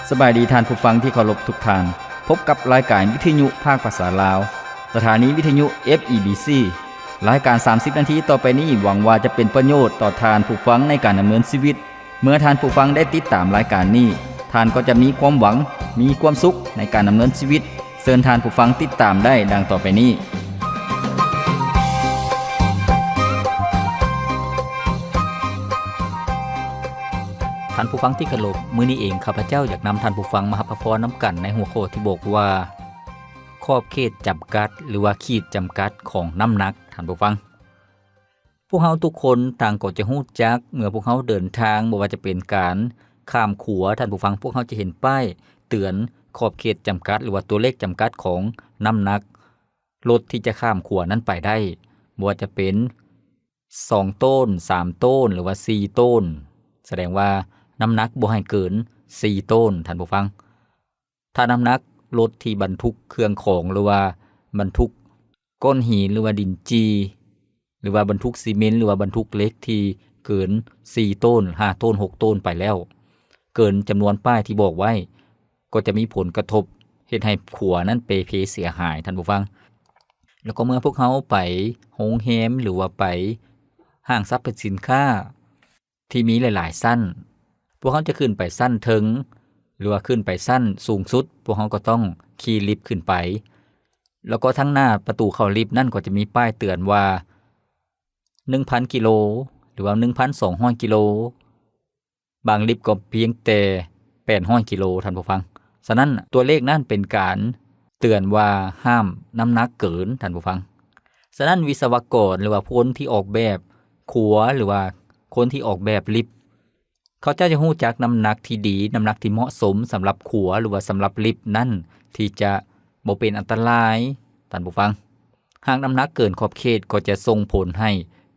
ສະບາຍດີທ່ານຜູ້ຟັງທີ່ເຄົາລົບທຸກທ່ານ. ພົບກັບລາຍການວິທະຍຸພາກພາສາລາວ, ສະຖານີວິທະຍຸ ເອັຟ ອີ ບີ ຊີ. ລາຍການສາມສິບນາທີຕໍ່ໄປນີ້ ຫວັງວ່າຈະເປັນປະໂຫຍດຕໍ່ທ່ານຜູ້ຟັງໃນການດຳເນີນຊີວິດ. ເມື່ອທ່ານຜູ້ຟັງໄດ້ຕິດຕາມລາຍການນີ້, ທ່ານກໍຈະມີຄວາມຫວັງ, ມີຄວາມສຸກໃນການດຳເນີນຊີວິດ. ເຊີນທ່ານຜູ້ຟັງຕິດຕາມໄດ້ດັ່ງຕໍ່ໄປນີ້. ທ່ານຜູ້ຟັງທີ່ເຄົາລົບ, ມື້ນີ້ເອງຂ້າພະເຈົ້າຢາກນຳທ່ານຜູ້ຟັງມາຮັບພະພອນນຳກັນໃນຫົວຂໍ້ທີ່ບອກວ່າ ຂອບເຂດຈຳກັດ ຫຼືວ່າຂີດຈຳກັດຂອງນ້ຳໜັກ. ທ່ານຜູ້ຟັງ, ພວກເຮົາທຸກຄົນຕ່າງກໍຈະຮູ້ຈັກ ເມື່ອພວກເຮົາເດີນທາງ, ບໍ່ວ່າຈະເປັນການຂ້າມຂົວ, ທ່ານຜູ້ຟັງ, ພວກເຮົາຈະເຫັນປ້າຍເຕືອນຂອບເຂດຈຳກັດ ຫຼືວ່າຕົວເລກຈຳກັດຂອງນ້ຳໜັກລົດທີ່ຈະຂ້າມຂົວນັ້ນໄປໄດ້, ບໍ່ວ່າຈະເປັນສອງໂຕນ, ສາມໂຕນ ຫຼືວ່າສີ່ໂຕນ, ສະແດງວ່ານ້ຳໜັກບໍ່ໃຫ້ເກີນສີ່ໂຕນ, ທ່ານຜູ້ຟັງ. ຖ້ານ້ຳໜັກລົດທີ່ບັນທຸກເຄື່ອງຂອງ ຫຼືວ່າບັນທຸກກ້ອນຫີນ ຫຼືວ່າດິນຈີ່ ຫຼືວ່າບັນທຸກຊີເມັນ ຫຼືວ່າບັນທຸກເຫຼັກທີ່ເກີນສີ່ໂຕນ, ຫ້າໂຕນ, ຫົກໂຕນໄປແລ້ວ, ເກີນຈຳນວນປ້າຍທີ່ບອກໄວ້, ກໍຈະມີຜົນກະທົບເຮັດໃຫ້ຂົວນັ້ນເປເພເສຍຫາຍ, ທ່ານຜູ້ຟັງ. ແລ້ວກໍເມື່ອພວກເຮົາໄປໂຮງແຮມ ຫຼືວ່າໄປຫ້າງສັບພະສິນຄ້າ ທີ່ມີຫຼາຍໆຊັ້ນ, ພວກເຮົາຈະຂຶ້ນໄປຊັ້ນເທິງ ຫຼືວ່າຂຶ້ນໄປຊັ້ນສູງສຸດ, ພວກເຮົາກໍຕ້ອງຂີ່ລິບຂຶ້ນໄປ. ແລ້ວກໍທາງໜ້າປະຕູເຂົ້າລິບນັ້ນກໍຈະມີປ້າຍເຕືອນວ່າ ໜຶ່ງພັນກິໂລ ຫຼືວ່າ ໜຶ່ງພັນສອງຮ້ອຍກິໂລ, ບາງລິບກໍພຽງແຕ່ແປດຮ້ອຍກິໂລ, ທ່ານຜູ້ຟັງ. ສະນັ້ນ ຕົວເລກນັ້ນເປັນການເຕືອນວ່າຫ້າມນ້ຳໜັກເກີນ, ທ່ານຜູ້ຟັງ. ສະນັ້ນ ວິສະວະກອນ ຫຼືວ່າຄົນທີ່ອອກແບບຂົວ ຫຼືວ່າຄົນທີ່ອອກແບບລິບ, ເຂົາເຈົ້າຈະຮູ້ຈັກນ້ຳໜັກທີ່ດີ, ນ້ຳໜັກທີ່ເໝາະສົມສຳລັບຂົວ ຫຼືວ່າສຳລັບລິບນັ້ນ ທີ່ຈະບໍ່ເປັນອັນຕະລາຍ, ທ່ານຜູ້ຟັງ. ຫາກນ້ຳໜັກເກີນຂອບເຂດກໍຈະສົ່ງຜົນໃຫ້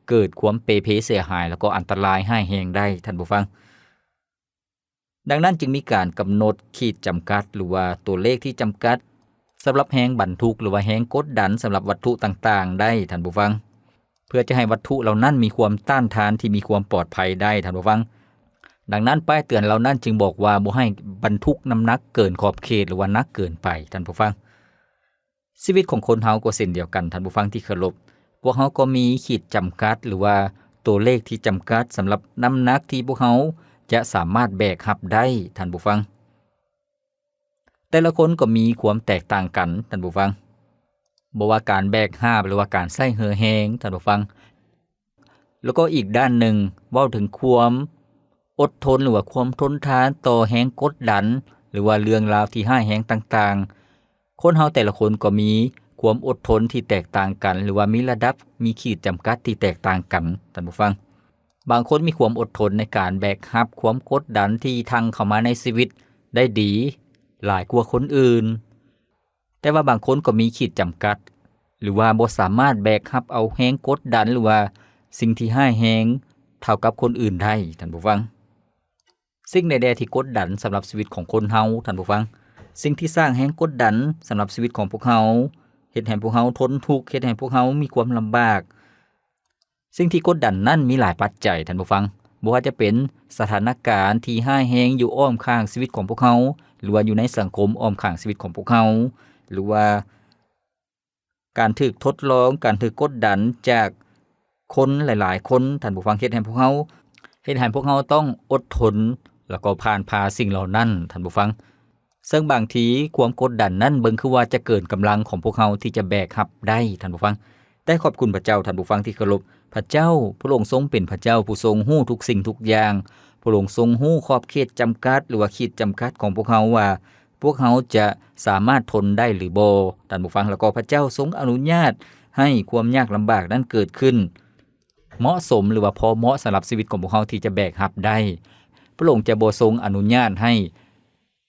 ເກີດຄວາມເປເພເສຍຫາຍ ແລ້ວກໍອັນຕະລາຍຮ້າຍແຮງໄດ້, ທ່ານຜູ້ຟັງ. ດັ່ງນັ້ນຈຶ່ງມີການກຳນົດຂີດຈຳກັດ ຫຼືວ່າຕົວເລກທີ່ຈຳກັດ ສຳລັບແຮງບັນທຸກ ຫຼືວ່າແຮງກົດດັນສຳລັບວັດຖຸຕ່າງໆໄດ້, ທ່ານຜູ້ຟັງ, ເພື່ອຈະໃຫ້ວັດຖຸເຫຼົ່ານັ້ນມີຄວາມຕ້ານທານທີ່ມີຄວາມປອດໄພໄດ້, ທ່ານຜູ້ຟັງ. ດັ່ງນັ້ນ ປ້າຍເຕືອນເຫຼົ່ານັ້ນຈຶ່ງບອກວ່າບໍ່ໃຫ້ບັນທຸກນ້ຳໜັກເກີນຂອບເຂດ ຫຼືວ່າໜັກເກີນໄປ, ທ່ານຜູ້ຟັງ. ຊີວິດຂອງຄົນເຮົາກໍເຊັ່ນດຽວກັນ, ທ່ານຜູ້ຟັງທີ່ເຄົາລົບ. ພວກເຮົາກໍມີຂີດຈຳກັດ ຫຼືວ່າຕົວເລກທີ່ຈຳກັດສຳລັບນ້ຳໜັກທີ່ພວກເຮົາຈະສາມາດແບກຮັບໄດ້, ທ່ານຜູ້ຟັງ. ແຕ່ລະຄົນກໍມີຄວາມແຕກຕ່າງກັນ, ທ່ານຜູ້ຟັງ. ບໍ່ວ່າການແບກຫາບ ຫຼືວ່າການໃຊ້ເຫື່ອແຮງ, ທ່ານຜູ້ຟັງ. ແລ້ວກໍອີກດ້ານໜຶ່ງ ເວົ້າເຖິງຄວາມອົດທົນ ຫຼືວ່າຄວາມທົນທານຕໍ່ແຮງກົດດັນ ຫຼືວ່າເລື່ອງລາວທີ່ຮ້າຍແຮງຕ່າງໆ. ຄົນເຮົາແຕ່ລະຄົນກໍມີຄວາມອົດທົນທີ່ແຕກຕ່າງກັນ ຫຼືວ່າມີລະດັບ ມີຂີດຈຳກັດທີ່ແຕກຕ່າງກັນ, ທ່ານຜູ້ຟັງ. ບາງຄົນມີຄວາມອົດທົນໃນການແບກຮັບຄວາມກົດດັນທີ່ທັ່ງເຂົ້າມາໃນຊີວິດໄດ້ດີຫຼາຍກວ່າຄົນອື່ນ. ແຕ່ວ່າບາງຄົນກໍມີຂີດຈຳກັດ ຫຼືວ່າບໍ່ສາມາດແບກຮັບເອົາແຮງກົດດັນ ຫຼືວ່າສິ່ງທີ່ຮ້າຍແຮງເທົ່າກັບຄົນອື່ນໄດ້, ທ່ານຜູ້ຟັງ. ສິ່ງໃດແດ່ທີ່ກົດດັນສຳລັບຊີວິດຂອງຄົນເຮົາ, ທ່ານຜູ້ຟັງ? ສິ່ງທີ່ສ້າງແຮງກົດດັນສຳລັບຊີວິດຂອງພວກເຮົາ, ເຮັດໃຫ້ພວກເຮົາທົນທຸກ, ເຮັດໃຫ້ພວກເຮົາມີຄວາມລຳບາກ. ສິ່ງທີ່ກົດດັນນັ້ນມີຫຼາຍປັດໄຈ, ທ່ານຜູ້ຟັງ. ບໍ່ວ່າຈະເປັນສະຖານະການທີ່ຮ້າຍແຮງຢູ່ອ້ອມຂ້າງຊີວິດຂອງພວກເຮົາ, ຫຼືວ່າຢູ່ໃນສັງຄົມອ້ອມຂ້າງຊີວິດຂອງພວກເຮົາ, ຫຼືວ່າການຖືກທົດລອງ, ການຖືກກົດດັນຈາກຄົນຫຼາຍໆຄົນ, ທ່ານຜູ້ຟັງ, ເຮັດໃຫ້ພວກເຮົາ, ເຮັດໃຫ້ພວກເຮົາຕ້ອງອົດທົນ ແລ້ວກໍຜ່ານຜ່າສິ່ງເຫຼົ່ານັ້ນ, ທ່ານຜູ້ຟັງ. ເຊິ່ງບາງທີຄວາມກົດດັນນັ້ນເບິ່ງຄືວ່າຈະເກີນກຳລັງຂອງພວກເຮົາທີ່ຈະແບກຮັບໄດ້, ທ່ານຜູ້ຟັງ. ແຕ່ຂອບຄຸນພະເຈົ້າ, ທ່ານຜູ້ຟັງທີ່ເຄົາລົບ, ພະເຈົ້າ, ພະອົງຊົງເປັນພະເຈົ້າຜູ້ຊົງຮູ້ທຸກສິ່ງທຸກຢ່າງ. ພະອົງຊົງຮູ້ຂອບເຂດຈຳກັດ ຫຼືວ່າຂີດຈຳກັດຂອງພວກເຮົາວ່າ ພວກເຮົາຈະສາມາດທົນໄດ້ຫຼືບໍ່, ທ່ານຜູ້ຟັງ. ແລ້ວກໍພະເຈົ້າຊົງອະນຸຍາດໃຫ້ຄວາມຍາກລຳບາກນັ້ນເກີດຂຶ້ນ ເໝາະສົມ ຫຼືວ່າພໍເໝາະສຳລັບຊີວິດຂອງພວກເຮົາທີ່ຈະແບກຮັບໄດ້. ພະອົງຈະບໍ່ຊົງອະນຸຍາດໃຫ້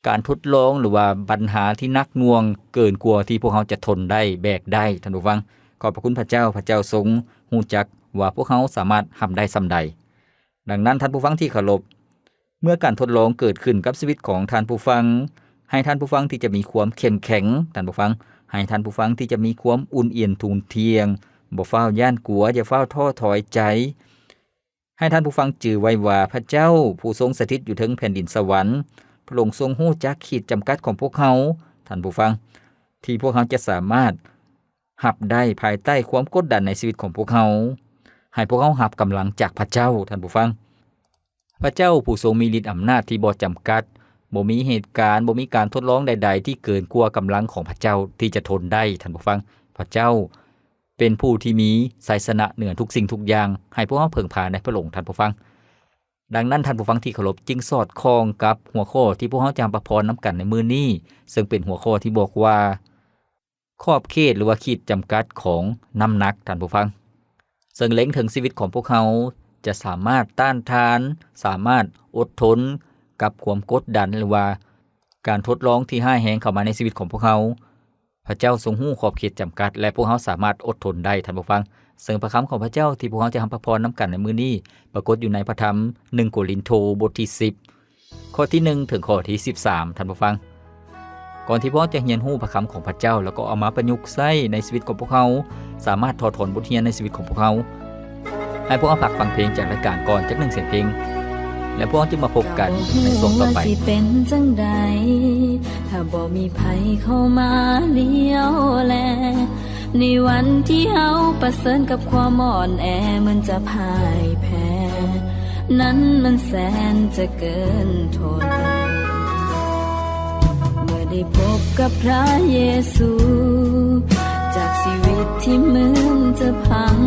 ການທົດລອງ ຫຼືວ່າບັນຫາທີ່ໜັກໜ່ວງເກີນກວ່າທີ່ພວກເຮົາຈະທົນໄດ້, ແບກໄດ້, ທ່ານຜູ້ຟັງ. ຂອບພະຄຸນພະເຈົ້າ, ພະເຈົ້າຊົງຮູ້ຈັກວ່າພວກເຮົາສາມາດຮັບໄດ້ສ່ຳໃດ. ດັ່ງນັ້ນ, ທ່ານຜູ້ຟັງທີ່ເຄົາລົບ, ເມື່ອການທົດລອງເກີດຂຶ້ນກັບຊີວິດຂອງທ່ານຜູ້ຟັງ, ໃຫ້ທ່ານຜູ້ຟັງທີ່ຈະມີຄວາມເຂັ້ມແຂງ, ທ່ານຜູ້ຟັງ, ໃຫ້ທ່ານຜູ້ຟັງທີ່ຈະມີຄວາມອຸ່ນອຽນທຸ່ນທ່ຽງ, ບໍ່ຟ້າວຢ້ານກົວ, ຢ່າຟ້າວທໍ້ຖອຍໃຈ. ໃຫ້ທ່ານຜູ້ຟັງຈື່ໄວ້ວ່າ ພະເຈົ້າຜູ້ຊົງສະຖິດຢູ່ເທິງແຜ່ນດິນສະຫວັນ ພະອົງຊົງຮູ້ຈັກຂີດຈຳກັດຂອງພວກເຮົາ, ທ່ານຜູ້ຟັງ, ທີ່ພວກເຮົາຈະສາມາດຮັບໄດ້ພາຍໃຕ້ຄວາມກົດດັນໃນຊີວິດຂອງພວກເຮົາ, ໃຫ້ພວກເຮົາຮັບກຳລັງຈາກພະເຈົ້າ, ທ່ານຜູ້ຟັງ. ພະເຈົ້າຜູ້ຊົງມີລິດອຳນາດທີ່ບໍ່ຈຳກັດ, ບໍ່ມີເຫດການ, ບໍ່ມີການທົດລອງໃດໆທີ່ເກີນກວ່າກຳລັງຂອງພະເຈົ້າທີ່ຈະທົນໄດ້, ທ່ານຜູ້ຟັງ. ພະເຈົ້າເປັນຜູ້ທີ່ມີໄຊຊະນະເໜືອທຸກສິ່ງທຸກຢ່າງ, ໃຫ້ພວກເຮົາເພິ່ງພາໃນພະອົງ, ທ່ານຜູ້ຟັງ. ດັ່ງນັ້ນ, ທ່ານຜູ້ຟັງທີ່ເຄົາລົບ, ຈຶ່ງສອດຄ່ອງກັບຫົວຂໍ້ທີ່ພວກເຮົາຈະຮັບພະພອນນຳກັນໃນມື້ນີ້, ເຊິ່ງເປັນຫົວຂໍ້ທີ່ບອກວ່າ ຂອບເຂດ ຫຼືວ່າຂີດຈຳກັດຂອງນ້ຳໜັກ, ທ່ານຜູ້ຟັງ, ເຊິ່ງເລັງເຖິງຊີວິດຂອງພວກເຮົາຈະສາມາດຕ້ານທານ, ສາມາດອົດທົນກັບຄວາມກົດດັນ ຫຼືວ່າການທົດລອງທີ່ຮ້າຍແຮງເຂົ້າມາໃນຊີວິດຂອງພວກເຮົາ. ພະເຈົ້າຊົງຮູ້ຂອບເຂດຈຳກັດ ແລະ ພວກເຮົາສາມາດອົດທົນໄດ້, ທ່ານຜູ້ຟັງ. ເຊິ່ງພະຄຳຂອງພະເຈົ້າທີ່ພວກເຮົາຈະຮັບພະພອນນຳກັນໃນມື້ນີ້ ປາກົດຢູ່ໃນພະທຳໜຶ່ງໂກລິນໂທ ບົດທີສິບ ຂໍ້ທີໜຶ່ງ ເຖິງຂໍ້ທີສິບສາມ, ທ່ານຜູ້ຟັງ. ກ່ອນທີ່ພວກເຮົາຈະຮຽນຮູ້ພະຄຳຂອງພະເຈົ້າ ແລ້ວກໍເອົາມາປະຍຸກໃຊ້ໃນຊີວິດຂອງພວກເຮົາ, ສາມາດຖອດຖອນບົດຮຽນໃນຊີວິດຂອງພວກເຮົາ. ໃຫ້ພວກເຮົາພັກຟັງເພງຈາກລາຍການກ່ອນຈັກໜຶ່ງສຽງເພງ ແລະ ພວກເຮົາຈຶ່ງມາພົບກັນໃນຊ່ວງຕໍ່ໄປ. ເຈົ້າບໍ່ຮູ້ວ່າຊິເປັນຈັ່ງໃດ ຖ້າບໍ່ມີໃຜເຂົ້າມາລ້ຽວແລ. ໃນວັນທີ່ເຮົາປະເຊີນກັບຄວາມອ່ອນແອ ເໝືອນຈະພ່າຍແພ້ ນັ້ນມັນແສນຈະເກີນທົນ. ເມື່ອໄດ້ພົບກັບພະເຢຊູ ຈາກຊີວິດທີ່ເໝືອນຈະພັງ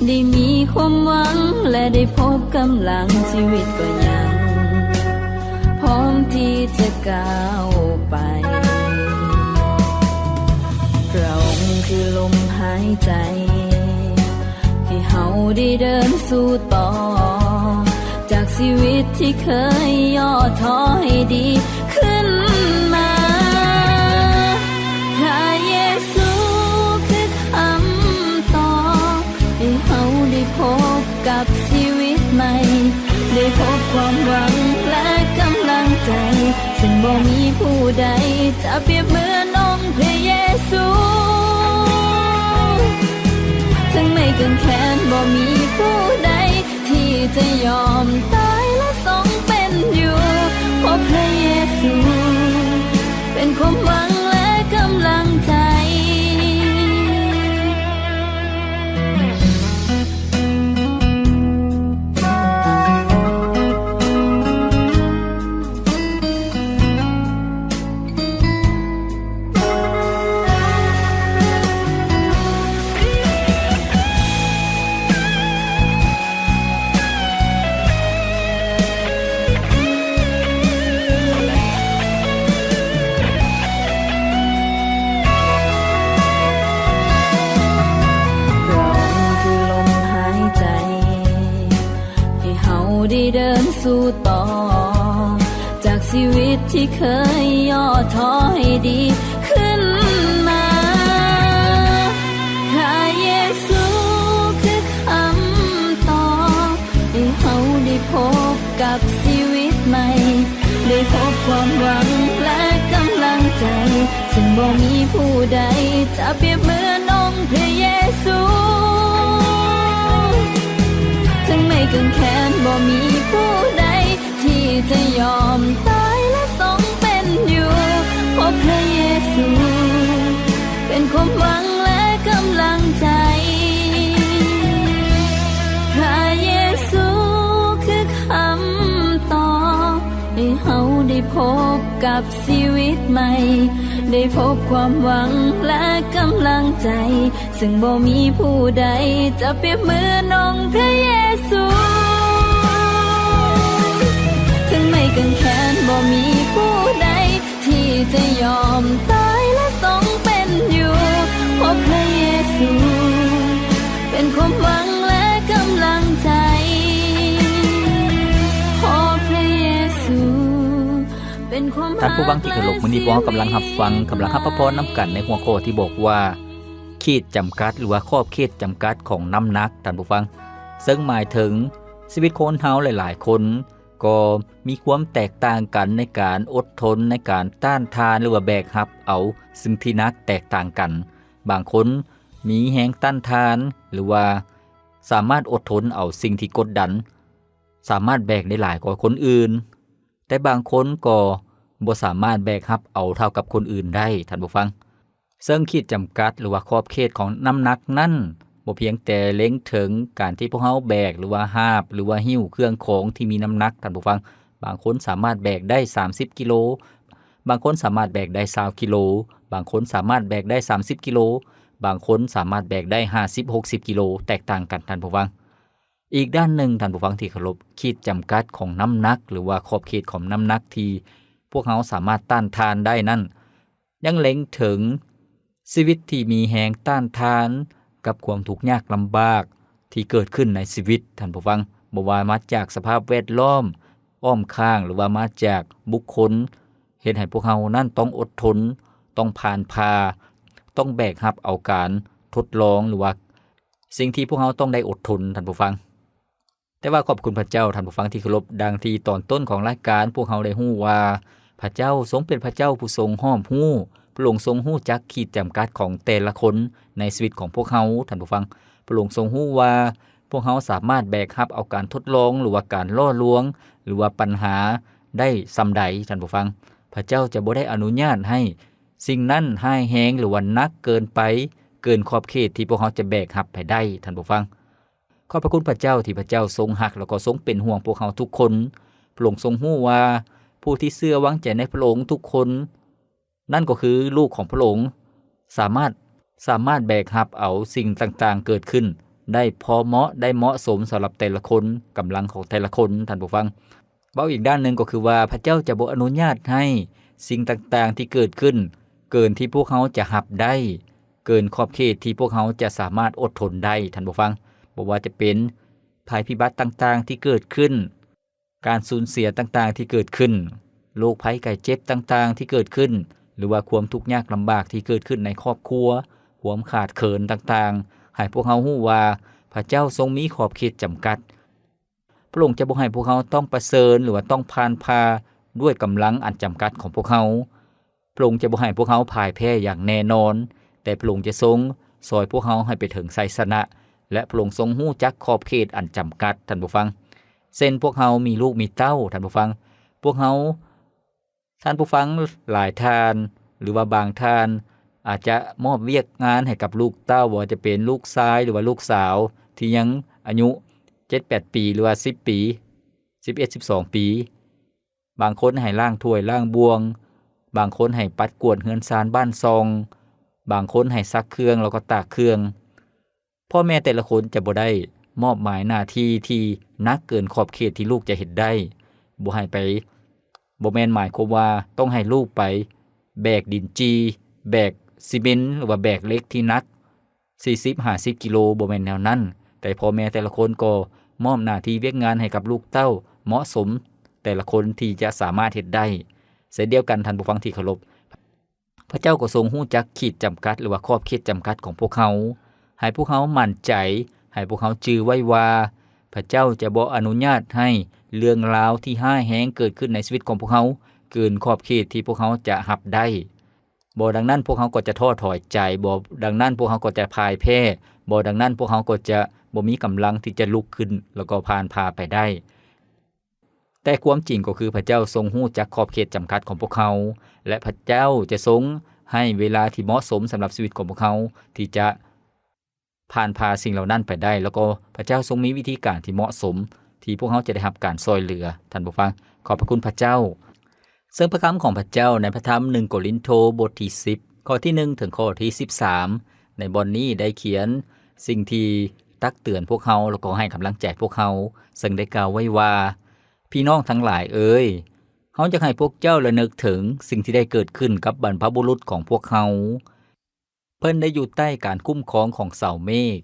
ໄດ້ມີຄວາມຫວັງ ແລະ ໄດ້ພົບກຳລັງ, ຊີວິດກໍຍັງພ້ອມທີ່ຈະກ້າວໄປ. ພະອົງຄືລົມຫາຍໃຈ ໃຫ້ເຮົາໄດ້ເດີນສູ້ຕໍ່ ຈາກຊີວິດທີ່ເຄີຍຫຍໍ້ທໍ້ໃຫ້ດີຂຶ້ນມາ. ພະເຢຊູຄືຄຳຕອບ ໃຫ້ເຮົາໄດ້ພົບກັບຊີວິດໃໝ່, ໄດ້ພົບຄວາມຫວັງ ແລະ ກຳລັງໃຈ ເຊິ່ງບໍ່ມີຜູ້ໃດຈະປຽບເໝືອນອົງພະເຢຊູ. ເຖິງໄມ້ກາງແຂນ ບໍ່ມີຜູ້ໃດທີ່ຈະຍອມຕາຍ ແລະ ຊົງເປັນຢູ່ ເພາະພະເຢຊູເປັນຄວາມຫວັງ ແລະ ກຳລັງໃຈ. ພະອົງຄືລົມຫາຍໃຈ ໃຫ້ເຮົາໄດ້ເດີນສູ້ຕໍ່ ຈາກຊີວິດທີ່ເຄີຍຫຍໍ້ທໍ້ໃຫ້ດີຂຶ້ນມາ. ພະເຢຊູຄືຄຳຕອບ ໃຫ້ເຮົາໄດ້ພົບກັບຊີວິດໃໝ່, ໄດ້ພົບຄວາມຫວັງ ແລະ ກຳລັງໃຈ ເຊິ່ງບໍ່ມີຜູ້ໃດຈະປຽບເໝືອນອົງພະເຢຊູ. ເຖິງໄມ້ກາງແຂນ ບໍ່ມີຜູ້ໃດທີ່ຈະຍອມຕາຍ ແລະ ຊົງເປັນຢູ່ ເພາະພະເຢຊູເປັນຄວາມຫວັງ ແລະ ກຳລັງໃຈ. ພະເຢຊູຄືຄຳຕອບ ໃຫ້ເຮົາໄດ້ພົບກັບຊີວິດໃໝ່, ໄດ້ພົບຄວາມຫວັງ ແລະ ກຳລັງໃຈ ເຊິ່ງບໍ່ມີຜູ້ໃດຈະປຽບເໝືອນອົງພະເຢຊູ. ເຖິງໄມ້ກາງແຂນ ບໍ່ມີຜູ້ໃດທີ່ຈະຍອມຕາຍ ແລະ ຊົງເປັນຢູ່ ເພາະພະເຢຊູເປັນຄວາມຫວັງ ແລະ ກຳລັງໃຈ ເພາະພະເຢຊູເປັນຄວາມ ທ່ານຜູ້ຟັງທີ່ເຄົາລົບ, ມື້ນີ້ພວກເຮົາກຳລັງຮັບຟັງ, ກຳລັງຮັບພະພອນນຳກັນໃນຫົວຂໍ້ທີ່ບອກວ່າ ຂີດຈຳກັດ ຫຼືວ່າຂອບເຂດຈຳກັດຂອງນ້ຳໜັກ, ທ່ານຜູ້ຟັງ. ເຊິ່ງໝາຍເຖິງຊີວິດຄົນເຮົາຫຼາຍໆຄົນ ກໍມີຄວາມແຕກຕ່າງກັນໃນການອົດທົນ, ໃນການຕ້ານທານ ຫຼືວ່າແບກຮັບເອົາສິ່ງທີ່ໜັກແຕກຕ່າງກັນ. ບາງຄົນມີແຮງຕ້ານທານ ຫຼືວ່າສາມາດອົດທົນເອົາສິ່ງທີ່ກົດດັນ, ສາມາດແບກໄດ້ຫຼາຍກວ່າຄົນອື່ນ. ແຕ່ບາງຄົນກໍບໍ່ສາມາດແບກຮັບເອົາເທົ່າກັບຄົນອື່ນໄດ້, ທ່ານຜູ້ຟັງ. ເຊິ່ງຂີດຈຳກັດ ຫຼືວ່າຂອບເຂດຂອງນ້ຳໜັກນັ້ນ ບໍ່ພຽງແຕ່ເລັງເຖິງການທີ່ພວກເຮົາແບກ ຫຼືວ່າຫາບ ຫຼືວ່າຫິ້ວເຄື່ອງຂອງທີ່ມີນ້ຳໜັກ, ທ່ານຜູ້ຟັງ. ບາງຄົນສາມາດແບກໄດ້ສາມສິບກິໂລ, ບາງຄົນສາມາດແບກໄດ້ຊາວກິໂລ, ບາງຄົນສາມາດແບກໄດ້ສາມສິບກິໂລ, ບາງຄົນສາມາດແບກໄດ້ຫ້າສິບ ຫົກສິບກິໂລ, ແຕກຕ່າງກັນ, ທ່ານຜູ້ຟັງ. ອີກດ້ານໜຶ່ງ, ທ່ານຜູ້ຟັງທີ່ເຄົາລົບ, ຂີດຈຳກັດຂອງນ້ຳໜັກ ຫຼືວ່າຂອບເຂດຂອງນ້ຳໜັກທີ່ພວກເຮົາສາມາດຕ້ານທານໄດ້ນັ້ນ ຍັງເລັງເຖິງຊີວິດທີ່ມີແຮງຕ້ານທານກັບຄວາມທຸກຍາກລຳບາກທີ່ເກີດຂຶ້ນໃນຊີວິດ, ທ່ານຜູ້ຟັງ. ບໍ່ວ່າມາຈາກສະພາບແວດລ້ອມອ້ອມຂ້າງ ຫຼືວ່າມາຈາກບຸກຄົນ, ເຮັດໃຫ້ພວກເຮົານັ້ນຕ້ອງອົດທົນ, ຕ້ອງຜ່ານຜ່າ, ຕ້ອງແບກຮັບເອົາການທົດລອງ ຫຼືວ່າ ສິ່ງທີ່ພວກເຮົາຕ້ອງໄດ້ອົດທົນ, ທ່ານຜູ້ຟັງ. ແຕ່ວ່າຂອບຄຸນພະເຈົ້າ, ທ່ານຜູ້ຟັງທີ່ເຄົາລົບ, ດັ່ງທີ່ຕອນຕົ້ນຂອງລາຍການ ພວກເຮົາໄດ້ຮູ້ວ່າ ພະເຈົ້າຊົງເປັນພະເຈົ້າຜູ້ຊົງຮອບຮູ້, ພະອົງຊົງຮູ້ຈັກຂີດຈຳກັດຂອງແຕ່ລະຄົນໃນຊີວິດຂອງພວກເຮົາ, ທ່ານຜູ້ຟັງ. ພະອົງຊົງຮູ້ວ່າພວກເຮົາສາມາດແບກຮັບເອົາການທົດລອງ ຫຼືວ່າການຫຼໍ່ລວງ ຫຼືວ່າບັນຫາໄດ້ສ່ຳໃດ, ທ່ານຜູ້ຟັງ. ພະເຈົ້າຈະບໍ່ໄດ້ອະນຸຍາດໃຫ້ສິ່ງນັ້ນຮ້າຍແຮງ ຫຼືວ່າໜັກເກີນໄປ, ເກີນຂອບເຂດທີ່ພວກເຮົາຈະແບກຮັບໃຫ້ໄດ້, ທ່ານຜູ້ຟັງ. ຂອບພະຄຸນພະເຈົ້າທີ່ພະເຈົ້າຊົງຮັກ ແລ້ວກໍຊົງເປັນຫ່ວງພວກເຮົາທຸກຄົນ. ພະອົງຊົງຮູ້ວ່າຜູ້ທີ່ເຊື່ອວາງໃຈໃນພະອົງທຸກຄົນ ນັ້ນກໍຄືລູກຂອງພະອົງ ສາມາດ, ສາມາດແບກຮັບເອົາສິ່ງຕ່າງໆເກີດຂຶ້ນໄດ້ພໍເໝາະ, ໄດ້ເໝາະສົມສຳລັບແຕ່ລະຄົນ, ກຳລັງຂອງແຕ່ລະຄົນ, ທ່ານຜູ້ຟັງ. ເວົ້າອີກດ້ານໜຶ່ງກໍຄືວ່າ ພະເຈົ້າຈະບໍ່ອະນຸຍາດໃຫ້ສິ່ງຕ່າງໆທີ່ເກີດຂຶ້ນເກີນທີ່ພວກເຮົາຈະຮັບໄດ້, ເກີນຂອບເຂດທີ່ພວກເຮົາຈະສາມາດອົດທົນໄດ້, ທ່ານຜູ້ຟັງ. ບໍ່ວ່າຈະເປັນໄພພິບັດຕ່າງໆທີ່ເກີດຂຶ້ນ, ການສູນເສຍຕ່າງໆທີ່ເກີດຂຶ້ນ, ໂລກໄພໄຂ້ເຈັບຕ່າງໆທີ່ເກີດຂຶ້ນ, ຫຼືວ່າຄວາມທຸກຍາກລຳບາກທີ່ເກີດຂຶ້ນໃນຄອບຄົວ, ຄວາມຂາດເຂີນຕ່າງໆ, ໃຫ້ພວກເຮົາຮູ້ວ່າພະເຈົ້າຊົງມີຂອບເຂດຈຳກັດ. ພະອົງຈະບໍ່ໃຫ້ພວກເຮົາຕ້ອງປະເຊີນ ຫຼືວ່າຕ້ອງຜ່ານຜ່າດ້ວຍກຳລັງອັນຈຳກັດຂອງພວກເຮົາ. ພະອົງຈະບໍ່ໃຫ້ພວກເຮົາພ່າຍແພ້ຢ່າງແນ່ນອນ, ແຕ່ພະອົງຈະຊົງຊ່ອຍພວກເຮົາໃຫ້ໄປເຖິງໄຊຊະນະ, ແລະ ພະອົງຊົງຮູ້ຈັກຂອບເຂດອັນຈຳກັດ, ທ່ານຜູ້ຟັງ. ເຊັ່ນ ພວກເຮົາມີລູກມີເຕົ້າ, ທ່ານຜູ້ຟັງ, ພວກເຮົາ ທ່ານຜູ້ຟັງຫຼາຍທ່ານ ຫຼືວ່າບາງທ່ານ ອາດຈະມອບວຽກງານໃຫ້ກັບລູກເຕົ້າ, ບໍ່ວ່າຈະເປັນລູກຊາຍ ຫຼືວ່າລູກສາວທີ່ຍັງອາຍຸເຈັດແປດປີ ຫຼືວ່າສິບປີ, ສິບເອັດ ສິບສອງປີ. ບາງຄົນໃຫ້ລ້າງຖ້ວຍລ້າງບ່ວງ, ບາງຄົນໃຫ້ປັດກວາດເຮືອນຊານບ້ານຊ່ອງ, ບາງຄົນໃຫ້ຊັກເຄື່ອງແລ້ວກໍຕາກເຄື່ອງ. ພໍ່ແມ່ແຕ່ລະຄົນຈະບໍ່ໄດ້ມອບໝາຍໜ້າທີ່ທີ່ໜັກເກີນຂອບເຂດທີ່ລູກຈະເຮັດໄດ້. ບໍ່ໃຫ້ໄປ, ບໍ່ແມ່ນໝາຍຄວາມວ່າຕ້ອງໃຫ້ລູກໄປແບກດິນຈີ່, ແບກຊີເມັນ ຫຼືວ່າແບກເຫຼັກທີ່ໜັກສີ່ສິບ ຫ້າສິບກິໂລ, ບໍ່ແມ່ນແນວນັ້ນ. ແຕ່ພໍ່ແມ່ແຕ່ລະຄົນກໍມອບໜ້າທີ່ວຽກງານໃຫ້ກັບລູກເຕົ້າເໝາະສົມແຕ່ລະຄົນທີ່ຈະສາມາດເຮັດໄດ້. ເຊັ່ນດຽວກັນ, ທ່ານຜູ້ຟັງທີ່ເຄົາລົບ, ພະເຈົ້າກໍຊົງຮູ້ຈັກຂີດຈຳກັດ ຫຼືວ່າຂອບເຂດຈຳກັດຂອງພວກເຮົາ, ໃຫ້ພວກເຮົາໝັ້ນໃຈ, ໃຫ້ພວກເຮົາຈື່ໄວ້ວ່າ ພະເຈົ້າຈະບໍ່ອະນຸຍາດໃຫ້ເລື່ອງລາວທີ່ຮ້າຍແຮງເກີດຂຶ້ນໃນຊີວິດຂອງພວກເຮົາເກີນຂອບເຂດທີ່ພວກເຮົາຈະຮັບໄດ້. ບໍ່ດັ່ງນັ້ນພວກເຮົາກໍຈະທໍ້ຖອຍໃຈ, ບໍ່ດັ່ງນັ້ນພວກເຮົາກໍຈະພ່າຍແພ້, ບໍ່ດັ່ງນັ້ນພວກເຮົາກໍຈະບໍ່ມີກຳລັງທີ່ຈະລຸກຂຶ້ນ ແລ້ວກໍຜ່ານຜ່າໄປໄດ້. ແຕ່ຄວາມຈິງກໍຄືພະເຈົ້າຊົງຮູ້ຈັກຂອບເຂດຈຳກັດຂອງພວກເຮົາ ແລະ ພະເຈົ້າຈະຊົງໃຫ້ເວລາທີ່ເໝາະສົມສຳລັບຊີວິດຂອງພວກເຮົາທີ່ຈະຜ່ານຜ່າສິ່ງເຫຼົ່ານັ້ນໄປໄດ້, ແລ້ວກໍພະເຈົ້າຊົງມີວິທີການທີ່ເໝາະສົມທີ່ພວກເຮົາຈະໄດ້ຮັບການຊ່ອຍເຫຼືອ. ທ່ານຜູ້ຟັງ, ຂອບພະຄຸນພະເຈົ້າ. ເຊິ່ງພະຄຳຂອງພະເຈົ້າໃນພະທຳໜຶ່ງໂກລິນໂທ ບົດທີສິບ ຂໍ້ທີໜຶ່ງ ເຖິງຂໍ້ທີສິບສາມ ໃນບ່ອນນີ້ໄດ້ຂຽນສິ່ງທີ່ຕັກເຕືອນພວກເຮົາ ແລ້ວກໍໃຫ້ກຳລັງໃຈພວກເຮົາ, ເຊິ່ງໄດ້ກ່າວໄວ້ວ່າ, ພີ່ນ້ອງທັງຫຼາຍເອີຍ, ເຮົາຢາກໃຫ້ພວກເຈົ້າລະນຶກເຖິງສິ່ງທີ່ໄດ້ເກີດຂຶ້ນກັບບັນພະບຸລຸດຂອງພວກເຮົາ. ເພິ່ນໄດ້ຢູ່ໃຕ້ການຄຸ້ມຄອງຂອງເສົາເມກ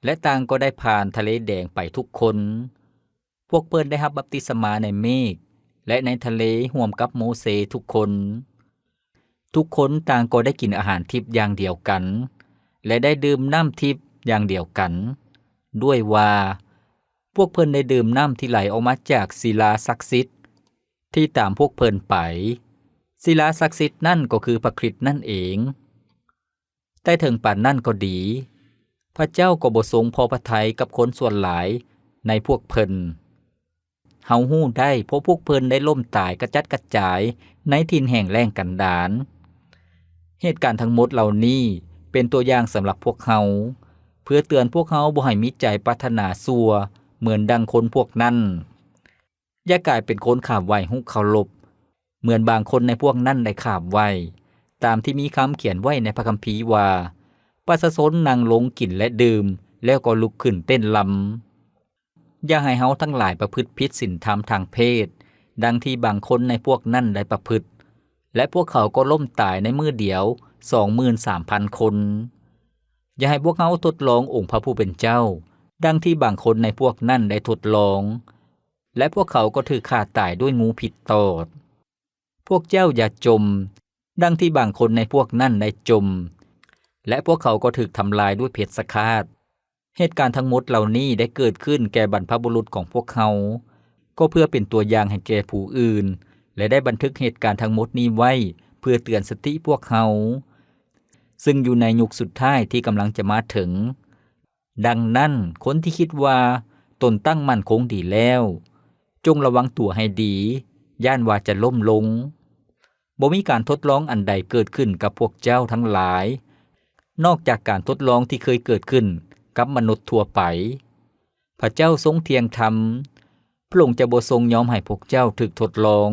ແລະ ຕ່າງກໍໄດ້ຜ່ານທະເລແດງໄປທຸກຄົນ. ພວກເພິ່ນໄດ້ຮັບບັບຕິສະມາໃນເມກ ແລະ ໃນທະເລຮ່ວມກັບໂມເຊທຸກຄົນ. ທຸກຄົນຕ່າງກໍໄດ້ກິນອາຫານທິບຢ່າງດຽວກັນ ແລະ ໄດ້ດື່ມນ້ຳທິບຢ່າງດຽວກັນ, ດ້ວຍວ່າ ພວກເພິ່ນໄດ້ດື່ມນ້ຳທີ່ໄຫຼອອກມາຈາກສິລາສັກສິດທີ່ຕາມພວກເພິ່ນໄປ. ສິລາສັກສິດນັ້ນກໍຄືພະຄຣິດນັ້ນເອງ. ແຕ່ເຖິງປານນັ້ນກໍດີ, ພະເຈົ້າກໍບໍ່ຊົງພໍພະໄທກັບຄົນສ່ວນຫຼາຍໃນພວກເພິ່ນ. ເຮົາຮູ້ໄດ້ ເພາະພວກເພິ່ນໄດ້ລົ້ມຕາຍກະຈັດກະຈາຍໃນຖິ່ນແຫ້ງແລ້ງກັນດານ. ເຫດການທັງໝົດເຫຼົ່ານີ້ເປັນຕົວຢ່າງສຳລັບພວກເຮົາ ເພື່ອເຕືອນພວກເຮົາບໍ່ໃຫ້ມີໃຈປາດຖະໜາຊົ່ວເໝືອນດັ່ງຄົນພວກນັ້ນ. ຢ່າກາຍເປັນຄົນຂາບໄຫວ້ຮູບເຄົາລົບ ເໝືອນບາງຄົນໃນພວກນັ້ນໄດ້ຂາບໄຫວ້, ຕາມທີ່ມີຄຳຂຽນໄວ້ໃນພະຄຳພີວ່າ, ປະຊາຊົນນັ່ງລົງກິນແລະດື່ມ ແລ້ວກໍລຸກຂຶ້ນເຕັ້ນລຳ. ຢ່າໃຫ້ເຮົາທັງຫຼາຍປະພຶດຜິດສິນທຳທາງເພດ, ດັ່ງທີ່ບາງຄົນໃນພວກນັ້ນໄດ້ປະພຶດ, ແລະ ພວກເຂົາກໍລົ້ມຕາຍໃນມື້ດຽວສອງໝື່ນສາມພັນຄົນ. ຢ່າໃຫ້ພວກເຮົາທົດລອງອົງພະຜູ້ເປັນເຈົ້າ, ດັ່ງທີ່ບາງຄົນໃນພວກນັ້ນໄດ້ທົດລອງ, ແລະ ພວກເຂົາກໍຖືກຂ້າຕາຍດ້ວຍງູພິດຕອດ. ພວກເຈົ້າຢ່າຈົມ, ດັ່ງທີ່ບາງຄົນໃນພວກນັ້ນໄດ້ຈົມ, ແລະ ພວກເຂົາກໍຖືກທຳລາຍດ້ວຍເພັດສະຄາດ. ເຫດການທັງໝົດເຫຼົ່ານີ້ໄດ້ເກີດຂຶ້ນແກ່ບັນພະບຸລຸດຂອງພວກເຮົາ, ກໍເພື່ອເປັນຕົວຢ່າງໃຫ້ແກ່ຜູ້ອື່ນ, ແລະ ໄດ້ບັນທຶກເຫດການທັງໝົດນີ້ໄວ້ເພື່ອເຕືອນສະຕິພວກເຮົາ, ຊຶ່ງຢູ່ໃນຍຸກສຸດທ້າຍທີ່ກຳລັງຈະມາເຖິງ. ດັ່ງນັ້ນ, ຄົນທີ່ຄິດວ່າຕົນຕັ້ງໝັ້ນຄົງດີແລ້ວ, ຈົ່ງລະວັງຕົວໃຫ້ດີ, ຢ້ານວ່າຈະລົ້ມລົງ. ບໍ່ມີການທົດລອງອັນໃດເກີດຂຶ້ນກັບພວກເຈົ້າທັງຫຼາຍ, ນອກຈາກການທົດລອງທີ່ເຄີຍເກີດຂຶ້ນກັບມະນຸດທົ່ວໄປ. ພະເຈົ້າຊົງທ່ຽງທຳ, ພະອົງຈະບໍ່ຊົງຍອມໃຫ້ພວກເຈົ້າຖືກທົດລອງ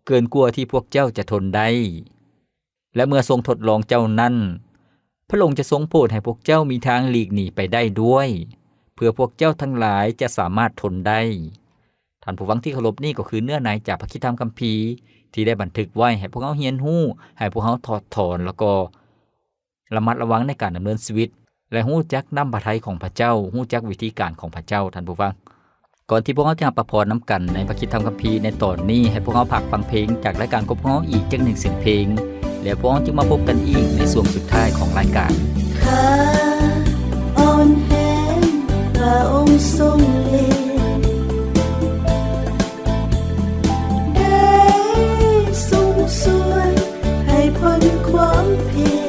ເກີນກວ່າທີ່ພວກເຈົ້າຈະທົນໄດ້. ແລະ ເມື່ອຊົງທົດລອງເຈົ້ານັ້ນ, ພະອົງຈະຊົງໂປດໃຫ້ພວກເຈົ້າມີທາງຫຼີກໜີໄປໄດ້ດ້ວຍ, ເພື່ອພວກເຈົ້າທັງຫຼາຍຈະສາມາດທົນໄດ້. ທ່ານຜູ້ຟັງທີ່ເຄົາລົບ, ນີ້ກໍຄືເນື້ອໃນຈາກພະຄຣິສຕະທຳຄຳພີທີ່ໄດ້ບັນທຶກໄວ້ໃຫ້ພວກເຮົາຮຽນຮູ້, ໃຫ້ພວກເຮົາຖອດຖອນ, ແລ້ວກໍລະມັດລະວັງໃນການດຳເນີນຊີວິດ ແລະ ຮູ້ຈັກນ້ຳພະໄທຂອງພະເຈົ້າ, ຮູ້ຈັກວິທີການຂອງພະເຈົ້າ, ທ່ານຜູ້ຟັງ. ກ່ອນທີ່ພວກເຮົາຈະຮັບພະພອນນຳກັນໃນພະຄຣິສຕະທຳຄຳພີໃນຕອນນີ້, ໃຫ້ພວກເຮົາພັກຟັງເພງຈາກລາຍການຂອງພວກເຮົາອີກຈັກໜຶ່ງເສຍງເພງ, ແລ້ວພວກເຮົາຈຶ່ງມາພົບກັນອີກໃນຊ່ວງສຸດທ້າຍຂອງລາຍການ. ຂ້າອ່ອນແຮງ ພະອົງຊົງເລັງ ໄດ້ຊົງຊ່ວຍໃຫ້ພົ້ນຄວາມຜິດ.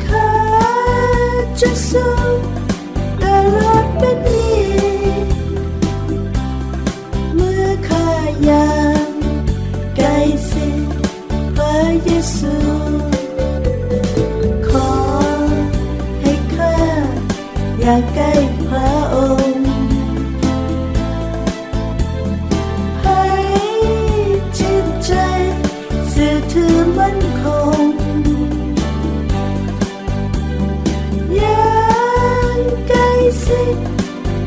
ຂ້າຈະສູ້ຕະຫຼອດເປັນນິດ ເມື່ອຂ້າຍ່າງໃກ້ຊິດພະເຢຊູ. ຂໍໃຫ້ຂ້າ ຢ່າໃກ້ພະອົງ ໃຫ້ຈິດໃຈເຊື່ອຖືໝັ້ນຄົງ ຢ່າງໃກ້ຊິດ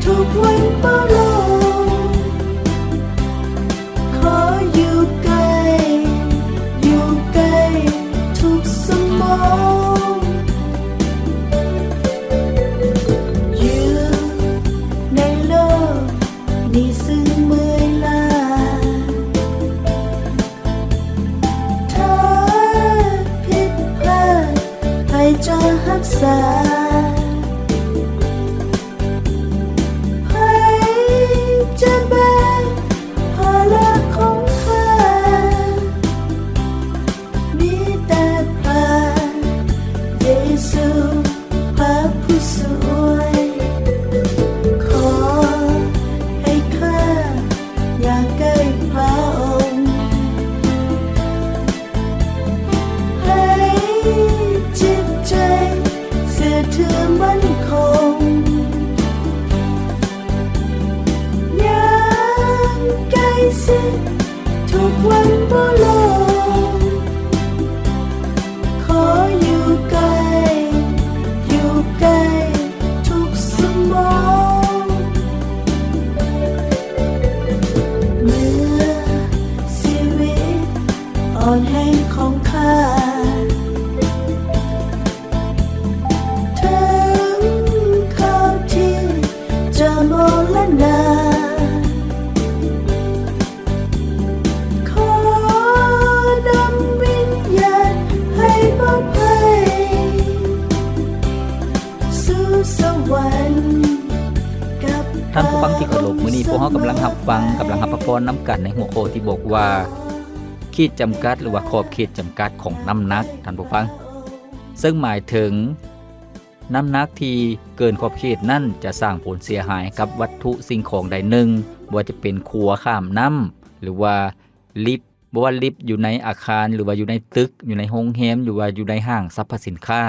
ທຸກວັນບໍ່ລົງ. ຂໍຢູ່ໃກ້ ຢູ່ໃກ້ທຸກຊົ່ວໂມງ ຢູ່ໃນໂລກນີ້ຊຶ່ງເມື່ອຍລ້າ. ຖ້າຜິດພາດໃຜຈະຮັກສາ? ໃຜຈະແບກພາລະຂອງຂ້າ? ມີແຕ່ພະເຢຊູ ພະຜູ້ຊ່ວຍ. ຂໍໃຫ້ຂ້າ ຢ່າງໃກ້ພະອົງ ໃຫ້ຈິດໃຈເຊື່ອຖືໝັ້ນຄົງ ຢ່າງໃກ້ຊິດທຸກວັນບໍ່ລົງ. ຂໍຢູ່ໃກ້ ຢູ່ໃກ້ທຸກຊົ່ວໂມງ ເມື່ອຊີວິດອ່ອນແຮງຂອງຂ້າ ເຖິງຄາວທີ່ຈະມໍລະນະ. ຂໍນຳວິນຍານໃຫ້ປອດໄພ ສູ່ສະຫວັນກັບ ທ່ານຜູ້ຟັງທີ່ເຄົາລົບ, ມື້ນີ້ພວກເຮົາກຳລັງຮັບຟັງ, ກຳລັງຮັບພະພອນນຳກັນໃນຫົວຂໍ້ທີ່ບອກວ່າ ຂີດຈຳກັດ ຫຼືວ່າຂອບເຂດຈຳກັດຂອງນ້ຳໜັກ, ທ່ານຜູ້ຟັງ, ເຊິ່ງໝາຍເຖິງ ນ້ຳໜັກທີ່ເກີນຂອບເຂດນັ້ນຈະສ້າງຜົນເສຍຫາຍກັບວັດຖຸສິ່ງຂອງໃດໜຶ່ງ, ບໍ່ວ່າຈະເປັນຂົວຂ້າມນ້ຳ ຫຼືວ່າລິບ, ບໍ່ວ່າລິບຢູ່ໃນອາຄານ ຫຼືວ່າຢູ່ໃນຕຶກ, ຢູ່ໃນໂຮງແຮມ, ຫຼືວ່າຢູ່ໃນຫ້າງສັບພະສິນຄ້າ.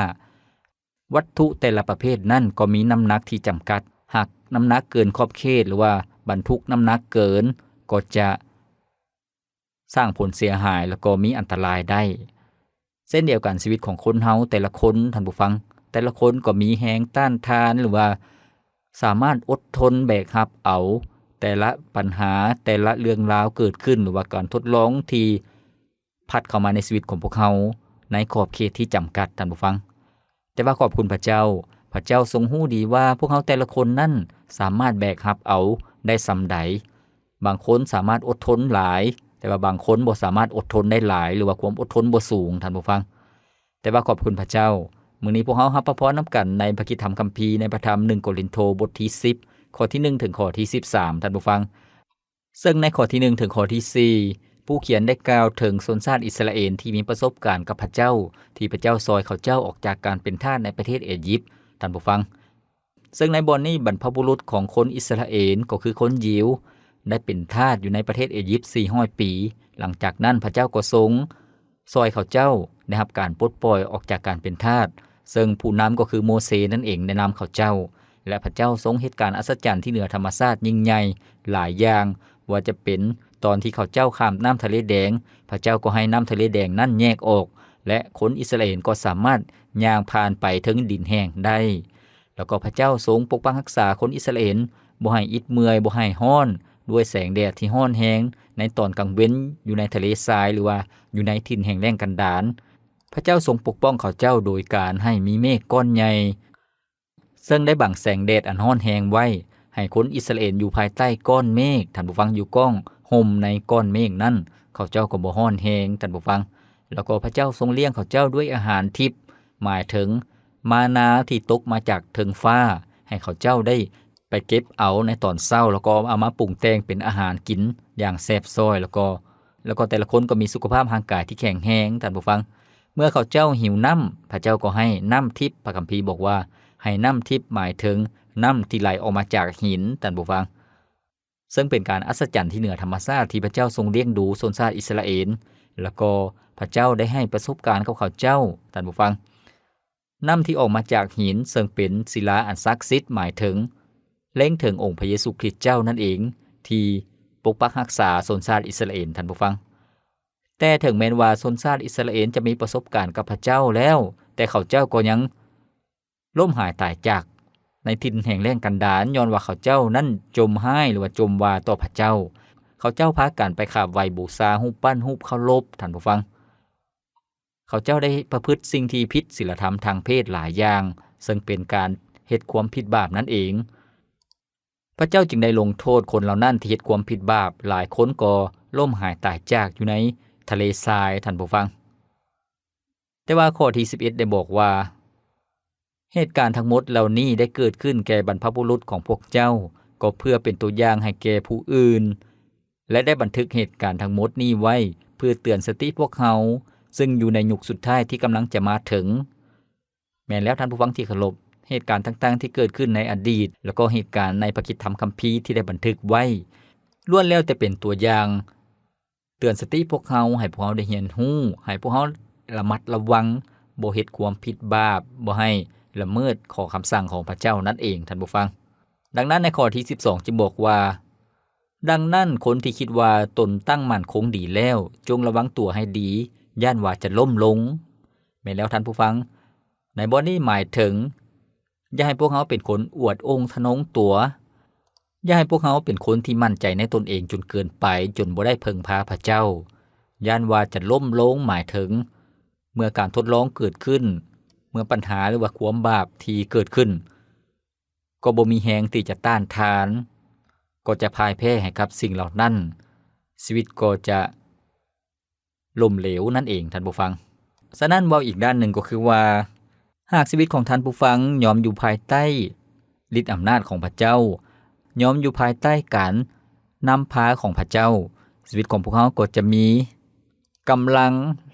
ວັດຖຸແຕ່ລະປະເພດນັ້ນກໍມີນ້ຳໜັກທີ່ຈຳກັດ. ຫາກນ້ຳໜັກເກີນຂອບເຂດ ຫຼືວ່າບັນທຸກນ້ຳໜັກເກີນ ກໍຈະ ສ້າງຜົນເສຍຫາຍ ແລ້ວກໍມີອັນຕະລາຍໄດ້. ເຊັ່ນດຽວກັນ ຊີວິດຂອງຄົນເຮົາແຕ່ລະຄົນ, ທ່ານຜູ້ຟັງ, ແຕ່ລະຄົນກໍມີແຮງຕ້ານທານ ຫຼືວ່າສາມາດອົດທົນແບກຮັບເອົາແຕ່ລະບັນຫາ, ແຕ່ລະເລື່ອງລາວເກີດຂຶ້ນ ຫຼືວ່າການທົດລອງທີ່ພັດເຂົ້າມາໃນຊີວິດຂອງພວກເຮົາໃນຂອບເຂດທີ່ຈຳກັດ, ທ່ານຜູ້ຟັງ. ແຕ່ວ່າຂອບຄຸນພະເຈົ້າ, ພະເຈົ້າຊົງຮູ້ດີວ່າພວກເຮົາແຕ່ລະຄົນນັ້ນສາມາດແບກຮັບເອົາໄດ້ສ່ຳໃດ. ບາງຄົນສາມາດອົດທົນຫຼາຍ, ແຕ່ວ່າບາງຄົນບໍ່ສາມາດອົດທົນໄດ້ຫຼາຍ ຫຼືວ່າຄວາມອົດທົນບໍ່ສູງ, ທ່ານຜູ້ຟັງ. ແຕ່ວ່າຂອບຄຸນພະເຈົ້າ, ມື້ນີ້ພວກເຮົາຮັບພະພອນນຳກັນໃນພະກິດທຳຄຳພີ, ໃນພະທຳໜຶ່ງໂກລິນໂທ ບົດທີສິບ ຂໍ້ທີໜຶ່ງ ເຖິງຂໍ້ທີສິບສາມ, ທ່ານຜູ້ຟັງ. ເຊິ່ງໃນຂໍ້ທີໜຶ່ງ ເຖິງຂໍ້ທີສີ່ ຜູ້ຂຽນໄດ້ກ່າວເຖິງຊົນຊາດອິດສະຣາເອນທີ່ມີປະສົບການກັບພະເຈົ້າ, ທີ່ພະເຈົ້າຊ່ອຍເຂົາເຈົ້າອອກຈາກການເປັນທາດໃນປະເທດເອຢິບ, ທ່ານຜູ້ຟັງ. ເຊິ່ງໃນບ່ອນນີ້ ບັນພະບຸລຸດຂອງຄົນອິດສະຣາເອນ ກໍຄືຄົນຢິວ ໄດ້ເປັນທາດຢູ່ໃນປະເທດເອຢິບສີ່ຮ້ອຍປີ. ຫຼັງຈາກນັ້ນ ພະເຈົ້າກໍຊົງ ຊ່ອຍເຂົາເຈົ້າໄດ້ຮັບການປົດປ່ອຍອອກຈາກການເປັນທາດ, ເຊິ່ງຜູ້ນຳກໍຄືໂມເຊນັ້ນເອງ ໄດ້ນຳເຂົາເຈົ້າ, ແລະ ພະເຈົ້າຊົງເຮັດການອັດສະຈັນທີ່ເໜືອທຳມະຊາດຍິ່ງໃຫຍ່ຫຼາຍຢ່າງ, ບໍ່ວ່າຈະເປັນຕອນທີ່ເຂົາເຈົ້າຂ້າມນ້ຳທະເລແດງ, ພະເຈົ້າກໍໃຫ້ນ້ຳທະເລແດງນັ້ນແຍກອອກ, ແລະ ຄົນອິດສະຣາເອນກໍສາມາດຍ່າງຜ່ານໄປເທິງດິນແຫ້ງໄດ້. ແລ້ວກໍພະເຈົ້າຊົງປົກປັກຮັກສາຄົນອິດສະຣາເອນ ບໍ່ໃຫ້ອິດເມື່ອຍ, ບໍ່ໃຫ້ຮ້ອນດ້ວຍແສງແດດທີ່ຮ້ອນແຮງໃນຕອນກາງເວັນຢູ່ໃນທະເລຊາຍ ຫຼືວ່າຢູ່ໃນຖິ່ນແຫ້ງແລ້ງກັນດານ. ພະເຈົ້າຊົງປົກປ້ອງເຂົາເຈົ້າໂດຍການໃຫ້ມີເມກກ້ອນໃຫຍ່, ເຊິ່ງໄດ້ບັງແສງແດດອັນຮ້ອນແຮງໄວ້, ໃຫ້ຄົນອິດສະຣາເອນຢູ່ພາຍໃຕ້ກ້ອນເມກ, ທ່ານຜູ້ຟັງ, ຢູ່ກ້ອງຮົ່ມໃນກ້ອນເມກນັ້ນ, ເຂົາເຈົ້າກໍບໍ່ຮ້ອນແຮງ, ທ່ານຜູ້ຟັງ. ແລ້ວກໍພະເຈົ້າຊົງລ້ຽງເຂົາເຈົ້າດ້ວຍອາຫານທິບ, ໝາຍເຖິງມານາທີ່ຕົກມາຈາກເທິງຟ້າ, ໃຫ້ເຂົາເຈົ້າໄດ້ ໄປເກັບເອົາໃນຕອນເຊົ້າ ແລ້ວກໍເອົາມາປຸງແຕ່ງເປັນອາຫານກິນຢ່າງແຊບຊ້ອຍ, ແລ້ວກໍ ແລ້ວກໍແຕ່ລະຄົນກໍມີສຸຂະພາບຮ່າງກາຍທີ່ແຂງແຮງ, ທ່ານຜູ້ຟັງ. ເມື່ອເຂົາເຈົ້າຫິວນ້ຳ, ພະເຈົ້າກໍໃຫ້ນ້ຳທິບ, ພະຄຳພີບອກວ່າໃຫ້ນ້ຳທິບ ໝາຍເຖິງນ້ຳທີ່ໄຫຼອອກມາຈາກຫີນ, ທ່ານຜູ້ຟັງ. ເຊິ່ງເປັນການອັດສະຈັນທີ່ເໜືອທຳມະຊາດທີ່ພະເຈົ້າຊົງລ້ຽງດູຊົນຊາດອິດສະຣາເອນ, ແລ້ວກໍພະເຈົ້າໄດ້ໃຫ້ປະສົບການກັບເຂົາເຈົ້າ, ທ່ານຜູ້ຟັງ. ນ້ຳທີ່ອອກມາຈາກຫີນ ເຊິ່ງເປັນສິລາອັນສັກສິດ ໝາຍເຖິງ ເລັງເຖິງອົງພະເຢຊູຄຣິດເຈົ້ານັ້ນເອງ ທີ່ປົກປັກຮັກສາຊົນຊາດອິດສະຣາເອນ, ທ່ານຜູ້ຟັງ. ແຕ່ເຖິງແມ່ນວ່າຊົນຊາດອິດສະຣາເອນຈະມີປະສົບການກັບພະເຈົ້າແລ້ວ, ແຕ່ເຂົາເຈົ້າກໍຍັງລົ້ມຫາຍຕາຍຈາກໃນຖິ່ນແຫ້ງແລ້ງກັນດານ, ຍ້ອນວ່າເຂົາເຈົ້ານັ້ນຈົ່ມຮ້າຍ ຫຼືວ່າຈົ່ມວ່າຕໍ່ພະເຈົ້າ. ເຂົາເຈົ້າພາກັນໄປຂາບໄຫວ້ບູຊາຮູບປັ້ນຮູບເຄົາລົບ, ທ່ານຜູ້ຟັງ. ເຂົາເຈົ້າໄດ້ປະພຶດສິ່ງທີ່ຜິດສິນລະທຳທາງເພດຫຼາຍຢ່າງ, ເຊິ່ງເປັນການເຮັດຄວາມຜິດບາບນັ້ນເອງ. ພະເຈົ້າຈຶ່ງໄດ້ລົງໂທດຄົນເຫຼົ່ານັ້ນທີ່ເຮັດຄວາມຜິດບາບ, ຫຼາຍຄົນກໍລົ້ມຫາຍຕາຍຈາກຢູ່ໃນທະເລຊາຍ, ທ່ານຜູ້ຟັງ. ແຕ່ວ່າຂໍ້ທີສິບເອັດໄດ້ບອກວ່າ, ເຫດການທັງໝົດເຫຼົ່ານີ້ໄດ້ເກີດຂຶ້ນແກ່ບັນພະບຸລຸດຂອງພວກເຈົ້າ, ກໍເພື່ອເປັນຕົວຢ່າງໃຫ້ແກ່ຜູ້ອື່ນ, ແລະ ໄດ້ບັນທຶກເຫດການທັງໝົດນີ້ໄວ້ ເພື່ອເຕືອນສະຕິພວກເຮົາ, ເຊິ່ງຢູ່ໃນຍຸກສຸດທ້າຍທີ່ກຳລັງຈະມາເຖິງ. ແມ່ນແລ້ວທ່ານຜູ້ຟັງທີ່ເຄົາລົບ, ເຫດການຕ່າງໆທີ່ເກີດຂຶ້ນໃນອະດີດ ແລ້ວກໍເຫດການໃນພະກິດທຳຄຳພີທີ່ໄດ້ບັນທຶກໄວ້ ລ້ວນແລ້ວແຕ່ເປັນຕົວຢ່າງ ເຕືອນສະຕິພວກເຮົາ, ໃຫ້ພວກເຮົາໄດ້ຮຽນຮູ້, ໃຫ້ພວກເຮົາລະມັດລະວັງ, ບໍ່ເຮັດຄວາມຜິດບາບ, ບໍ່ໃຫ້ລະເມີດຂໍ້ຄຳສັ່ງຂອງພະເຈົ້ານັ້ນເອງ, ທ່ານຜູ້ຟັງ. ດັ່ງນັ້ນໃນຂໍ້ທີສິບສອງຈຶ່ງບອກວ່າ, ດັ່ງນັ້ນຄົນທີ່ຄິດວ່າຕົນຕັ້ງໝັ້ນຄົງດີແລ້ວ, ຈົ່ງລະວັງຕົວໃຫ້ດີ, ຢ້ານວ່າຈະລົ້ມລົງ. ແມ່ນແລ້ວທ່ານຜູ້ຟັງ, ໃນບ່ອນນີ້ໝາຍເຖິງ ຢ່າໃຫ້ພວກເຮົາເປັນຄົນອວດອົ່ງທະນົງຕົວ. ຢ່າໃຫ້ພວກເຮົາເປັນຄົນທີ່ໝັ້ນໃຈໃນຕົນເອງຈົນເກີນໄປ, ຈົນບໍ່ໄດ້ເພິ່ງພາພະເຈົ້າ. ຢ້ານວ່າຈະລົ້ມລົງ, ໝາຍເຖິງເມື່ອການທົດລອງເກີດຂຶ້ນ, ເມື່ອບັນຫາ ຫຼືວ່າຄວາມບາບທີ່ເກີດຂຶ້ນ, ກໍບໍ່ມີແຮງທີ່ຈະຕ້ານທານ, ກໍຈະພ່າຍແພ້ໃຫ້ກັບສິ່ງເຫຼົ່ານັ້ນ, ຊີວິດກໍຈະ ລົ້ມເຫຼວນັ້ນເອງ, ທ່ານຜູ້ຟັງ. ສະນັ້ນເວົ້າອີກດ້ານໜຶ່ງກໍຄືວ່າ, ຫາກຊີວິດຂອງທ່ານຜູ້ຟັງຍອມຢູ່ພາຍໃຕ້ລິດອຳນາດຂອງພະເຈົ້າ, ຍອມຢູ່ພາຍໃຕ້ການນຳພາຂອງພະເຈົ້າ, ຊີວິດຂອງພວກເຮົາກໍຈະມີກຳລັງ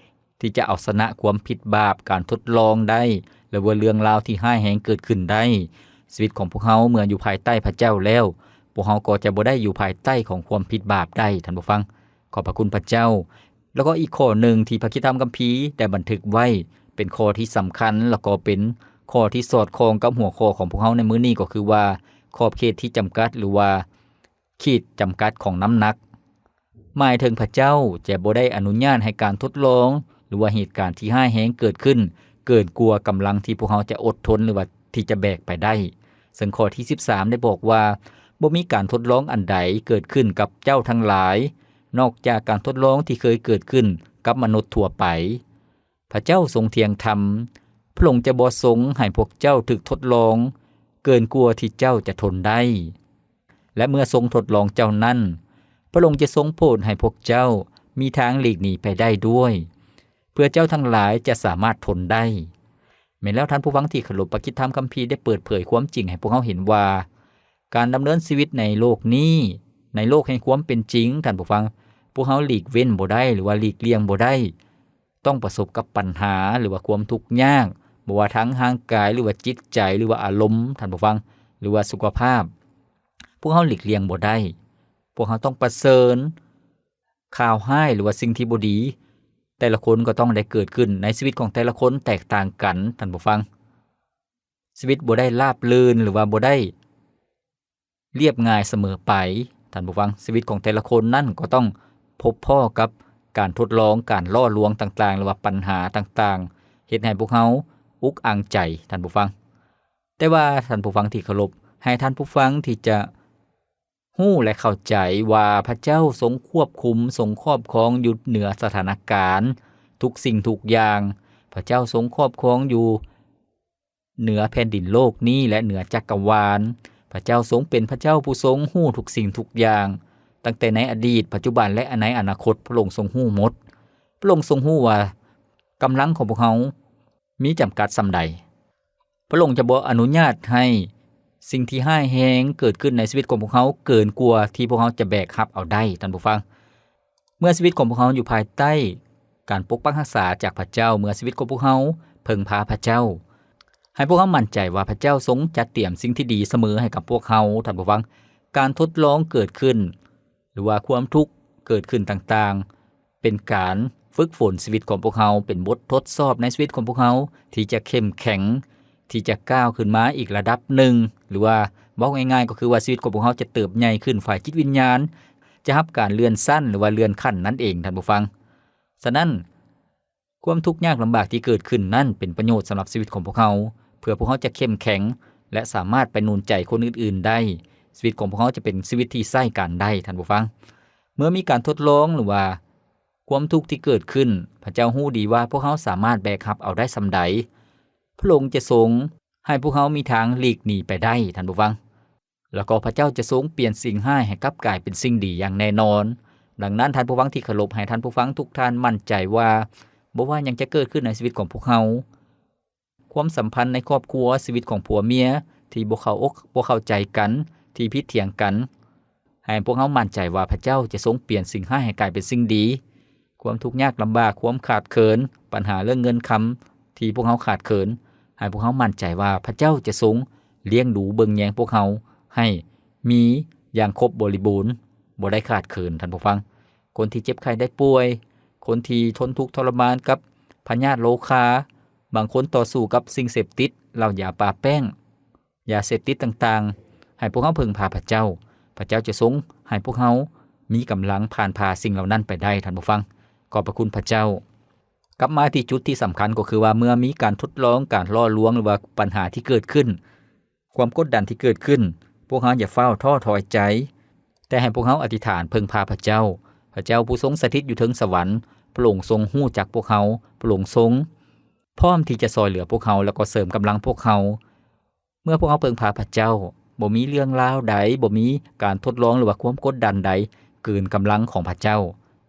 ທີ່ຈະເອົາຊະນະຄວາມຜິດບາບ, ການທົດລອງໄດ້, ແລະ ວ່າເລື່ອງລາວທີ່ຮ້າຍແຮງເກີດຂຶ້ນໄດ້, ຊີວິດຂອງພວກເຮົາເມື່ອຢູ່ພາຍໃຕ້ພະເຈົ້າແລ້ວ, ພວກເຮົາກໍຈະບໍ່ໄດ້ຢູ່ພາຍໃຕ້ຂອງຄວາມຜິດບາບໄດ້, ທ່ານຜູ້ຟັງ. ຂອບພະຄຸນພະເຈົ້າ. ແລ້ວກໍອີກຂໍ້ໜຶ່ງທີ່ພະຄຣິສຕະທຳຄຳພີໄດ້ບັນທຶກໄວ້ ເປັນຂໍ້ທີ່ສຳຄັນ ແລ້ວກໍເປັນຂໍ້ທີ່ສອດຄ່ອງກັບຫົວຂໍ້ຂອງພວກເຮົາໃນມື້ນີ້ ກໍຄືວ່າ ຂອບເຂດທີ່ຈຳກັດ ຫຼືວ່າ ຂີດຈຳກັດຂອງນ້ຳໜັກ ໝາຍເຖິງພະເຈົ້າຈະບໍ່ໄດ້ອະນຸຍາດໃຫ້ການທົດລອງ ຫຼືວ່າເຫດການທີ່ຮ້າຍແຮງເກີດຂຶ້ນ ເກີນກວ່າກຳລັງທີ່ພວກເຮົາຈະອົດທົນ ຫຼືວ່າທີ່ຈະແບກໄປໄດ້. ເຊິ່ງຂໍ້ທີສິບສາມໄດ້ບອກວ່າ ບໍ່ມີການທົດລອງອັນໃດເກີດຂຶ້ນກັບເຈົ້າທັງຫຼາຍ ນອກຈາກການທົດລອງທີ່ເຄີຍເກີດຂຶ້ນກັບມະນຸດທົ່ວໄປ. ພະເຈົ້າຊົງທ່ຽງທຳ, ພະອົງຈະບໍ່ຊົງໃຫ້ພວກເຈົ້າຖືກທົດລອງເກີນກວ່າທີ່ເຈົ້າຈະທົນໄດ້ ແລະ ເມື່ອຊົງທົດລອງເຈົ້ານັ້ນ, ພະອົງຈະຊົງໂປດໃຫ້ພວກເຈົ້າມີທາງຫຼີກໜີໄປໄດ້ດ້ວຍ, ເພື່ອເຈົ້າທັງຫຼາຍຈະສາມາດທົນໄດ້. ແມ່ນແລ້ວທ່ານຜູ້ຟັງທີ່ເຄົາລົບ, ພະຄຣິສຕະທຳຄຳພີໄດ້ເປີດເຜີຍຄວາມຈິງໃຫ້ພວກເຮົາເຫັນວ່າ ການດຳເນີນຊີວິດໃນໂລກນີ້, ໃນໂລກແຫ່ງຄວາມເປັນຈິງ, ທ່ານຜູ້ຟັງ, ພວກເຮົາຫຼີກເວັ້ນບໍ່ໄດ້ ຫຼືວ່າຫຼີກລ່ຽງບໍ່ໄດ້. ຕ້ອງປະສົບກັບບັນຫາ ຫຼືວ່າຄວາມທຸກຍາກ, ບໍ່ວ່າທາງຮ່າງກາຍ ຫຼືວ່າຈິດໃຈ ຫຼືວ່າອາລົມ, ທ່ານຜູ້ຟັງ, ຫຼືວ່າສຸຂະພາບ, ພວກເຮົາຫຼີກລ່ຽງບໍ່ໄດ້. ພວກເຮົາຕ້ອງປະເຊີນຂ່າວຮ້າຍ ຫຼືວ່າສິ່ງທີ່ບໍ່ດີ. ແຕ່ລະຄົນກໍຕ້ອງໄດ້ເກີດຂຶ້ນ, ໃນຊີວິດຂອງແຕ່ລະຄົນແຕກຕ່າງກັນ, ທ່ານຜູ້ຟັງ. ຊີວິດບໍ່ໄດ້ລາບລື່ນ ຫຼືວ່າບໍ່ໄດ້ ລຽບງ່າຍສະເໝີໄປ, ທ່ານຜູ້ຟັງ. ຊີວິດຂອງແຕ່ລະຄົນນັ້ນກໍຕ້ອງພົບພໍ້ກັບການທົດລອງ, ການຫຼໍ່ລວງຕ່າງໆ ຫຼືວ່າບັນຫາຕ່າງໆ, ເຮັດໃຫ້ພວກເຮົາອຸກອັ່ງໃຈ, ທ່ານຜູ້ຟັງ. ແຕ່ວ່າທ່ານຜູ້ຟັງທີ່ເຄົາລົບ, ໃຫ້ທ່ານຜູ້ຟັງທີ່ຈະຮູ້ ແລະ ເຂົ້າໃຈວ່າພະເຈົ້າຊົງຄວບຄຸມ, ຊົງຄອບຄອງຢູ່ເໜືອສະຖານະການທຸກສິ່ງທຸກຢ່າງ. ພະເຈົ້າຊົງຄອບຄອງຢູ່ ເໜືອແຜ່ນດິນໂລກນີ້ ແລະ ເໜືອຈັກກະວານ. ພະເຈົ້າຊົງເປັນພະເຈົ້າຜູ້ຊົງຮູ້ທຸກສິ່ງທຸກຢ່າງ, ຕັ້ງແຕ່ໃນອະດີດ, ປັດຈຸບັນ ແລະ ໃນອະນາຄົດ, ພະອົງຊົງຮູ້ໝົດ. ພະອົງຊົງຮູ້ວ່າກຳລັງຂອງພວກເຮົາມີຈຳກັດສ່ຳໃດ. ພະອົງຈະບໍ່ອະນຸຍາດໃຫ້ສິ່ງທີ່ຮ້າຍແຮງເກີດຂຶ້ນໃນຊີວິດຂອງພວກເຮົາເກີນກວ່າທີ່ພວກເຮົາຈະແບກຮັບເອົາໄດ້, ທ່ານຜູ້ຟັງ. ເມື່ອຊີວິດຂອງພວກເຮົາຢູ່ພາຍໃຕ້ການປົກປັກຮັກສາຈາກພະເຈົ້າ, ເມື່ອຊີວິດຂອງພວກເຮົາເພິ່ງພາພະເຈົ້າ, ໃຫ້ພວກເຮົາໝັ້ນໃຈວ່າພະເຈົ້າຊົງຈັດຕຽມສິ່ງທີ່ດີສະເໝີໃຫ້ກັບພວກເຮົາ, ທ່ານຜູ້ຟັງ. ການທົດລອງເກີດຂຶ້ນ ຫຼືວ່າຄວາມທຸກເກີດຂຶ້ນຕ່າງໆ ເປັນການຝຶກຝົນຊີວິດຂອງພວກເຮົາ, ເປັນບົດທົດສອບໃນຊີວິດຂອງພວກເຮົາ ທີ່ຈະເຂັ້ມແຂງ, ທີ່ຈະກ້າວຂຶ້ນມາອີກລະດັບໜຶ່ງ, ຫຼືວ່າເວົ້າງ່າຍໆ ກໍຄືວ່າຊີວິດຂອງພວກເຮົາຈະເຕີບໃຫຍ່ຂຶ້ນ, ຝ່າຍຈິດວິນຍານ ຈະຮັບການເລື່ອນຊັ້ນ ຫຼືວ່າເລື່ອນຂັ້ນນັ້ນເອງ, ທ່ານຜູ້ຟັງ. ສະນັ້ນ, ຄວາມທຸກຍາກລຳບາກທີ່ເກີດຂຶ້ນນັ້ນເປັນປະໂຫຍດສຳລັບຊີວິດຂອງພວກເຮົາ, ເພື່ອພວກເຮົາຈະເຂັ້ມແຂງ ແລະ ສາມາດໄປໜູນໃຈຄົນອື່ນໆໄດ້. ຊີວິດຂອງພວກເຮົາຈະເປັນຊີວິດທີ່ໃຊ້ການໄດ້, ທ່ານຜູ້ຟັງ. ເມື່ອມີການທົດລອງ ຫຼືວ່າຄວາມທຸກທີ່ເກີດຂຶ້ນ, ພະເຈົ້າຮູ້ດີວ່າພວກເຮົາສາມາດແບກຮັບເອົາໄດ້ສ່ຳໃດ. ພະອົງຈະຊົງໃຫ້ພວກເຮົາມີທາງຫຼີກໜີໄປໄດ້, ທ່ານຜູ້ຟັງ. ແລ້ວກໍພະເຈົ້າຈະຊົງປ່ຽນສິ່ງຮ້າຍໃຫ້ກັບກາຍເປັນສິ່ງດີຢ່າງແນ່ນອນ. ດັ່ງນັ້ນ, ທ່ານຜູ້ຟັງທີ່ເຄົາລົບ, ໃຫ້ທ່ານຜູ້ຟັງທຸກທ່ານໝັ້ນໃຈວ່າ ບໍ່ວ່າຫຍັງຈະເກີດຂຶ້ນໃນຊີວິດຂອງພວກເຮົາ, ຄວາມສຳພັນໃນຄອບຄົວ, ຊີວິດຂອງຜົວເມຍທີ່ບໍ່ເຂົ້າອົກບໍ່ເຂົ້າໃຈກັນ, ທີ່ຜິດຖຽງກັນ, ໃຫ້ພວກເຮົາໝັ້ນໃຈວ່າພະເຈົ້າຈະຊົງປ່ຽນສິ່ງຮ້າຍໃຫ້ກາຍເປັນສິ່ງດີ. ຄວາມທຸກຍາກລຳບາກ, ຄວາມຂາດເຂີນ, ບັນຫາເລື່ອງເງິນຄຳທີ່ພວກເຮົາຂາດເຂີນ, ໃຫ້ພວກເຮົາໝັ້ນໃຈວ່າພະເຈົ້າຈະຊົງລ້ຽງດູເບິ່ງແຍງພວກເຮົາໃຫ້ມີຢ່າງຄົບບໍລິບູນ, ບໍ່ໄດ້ຂາດເຂີນ, ທ່ານຜູ້ຟັງ. ຄົນທີ່ເຈັບໄຂ້ໄດ້ປ່ວຍ, ຄົນທີ່ທົນທຸກທໍລະມານກັບພະຍາດໂລຄາ, ບາງຄົນຕໍ່ສູ້ກັບສິ່ງເສບຕິດ, ເຫຼົ້າ, ຢາ, ປາແປ້ງ, ຢາເສບຕິດຕ່າງໆ, ໃຫ້ພວກເຮົາເພິ່ງພາພະເຈົ້າ. ພະເຈົ້າຈະຊົງໃຫ້ພວກເຮົາມີກຳລັງຜ່ານຜ່າສິ່ງເຫຼົ່ານັ້ນໄປໄດ້, ທ່ານຜູ້ຟັງ. ຂອບພະຄຸນພະເຈົ້າ. ກັບມາທີ່ຈຸດທີ່ສຳຄັນ ກໍຄືວ່າເມື່ອມີການທົດລອງ, ການຫຼໍ່ລວງ ຫຼືວ່າບັນຫາທີ່ເກີດຂຶ້ນ, ຄວາມກົດດັນທີ່ເກີດຂຶ້ນ, ພວກເຮົາຢ່າຟ້າວທໍ້ຖອຍໃຈ, ແຕ່ໃຫ້ພວກເຮົາອະທິຖານເພິ່ງພາພະເຈົ້າ. ພະເຈົ້າຜູ້ຊົງສະຖິດຢູ່ເທິງສະຫວັນ, ພະອົງຊົງຮູ້ຈັກພວກເຮົາ, ພະອົງຊົງພ້ອມທີ່ຈະຊ່ອຍເຫຼືອພວກເຮົາ ແລ້ວກໍເສີມກຳລັງພວກເຮົາ. ເມື່ອພວກເຮົາເພິ່ງພາພະເຈົ້າ, ບໍ່ມີເລື່ອງລາວໃດ, ບໍ່ມີການທົດລອງ ຫຼືວ່າຄວາມກົດດັນໃດເກີນກຳລັງຂອງພະເຈົ້າ.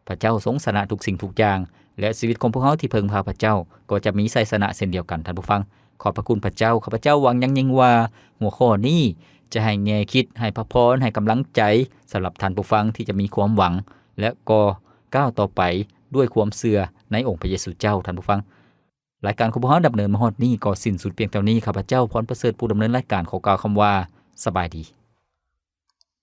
ພະເຈົ້າຊົງຊະນະທຸກສິ່ງທຸກຢ່າງ, ແລະ ຊີວິດຂອງພວກເຮົາທີ່ເພິ່ງພາພະເຈົ້າກໍຈະມີໄຊຊະນະເຊັ່ນດຽວກັນ, ທ່ານຜູ້ຟັງ. ຂອບພະຄຸນພະເຈົ້າ. ຂ້າພະເຈົ້າຫວັງຢ່າງຍິ່ງວ່າ ຫົວຂໍ້ນີ້ຈະໃຫ້ແງ່ຄິດ, ໃຫ້ພະພອນ, ໃຫ້ກຳລັງໃຈສຳລັບທ່ານຜູ້ຟັງທີ່ຈະມີຄວາມຫວັງ ແລະ ກໍກ້າວຕໍ່ໄປດ້ວຍຄວາມເຊື່ອໃນອົງພະເຢຊູເຈົ້າ, ທ່ານຜູ້ຟັງ. ລາຍການຂອງພວກເຮົາດຳເນີນມາຮອດນີ້ກໍສິ້ນສຸດພຽງເທົ່ານີ້. ຂ້າພະເຈົ້າ ພອນປະເສີດ ຜູ້ດຳເນີນລາຍການ ຂໍກ່າວຄຳວ່າ ສະບາຍດີ.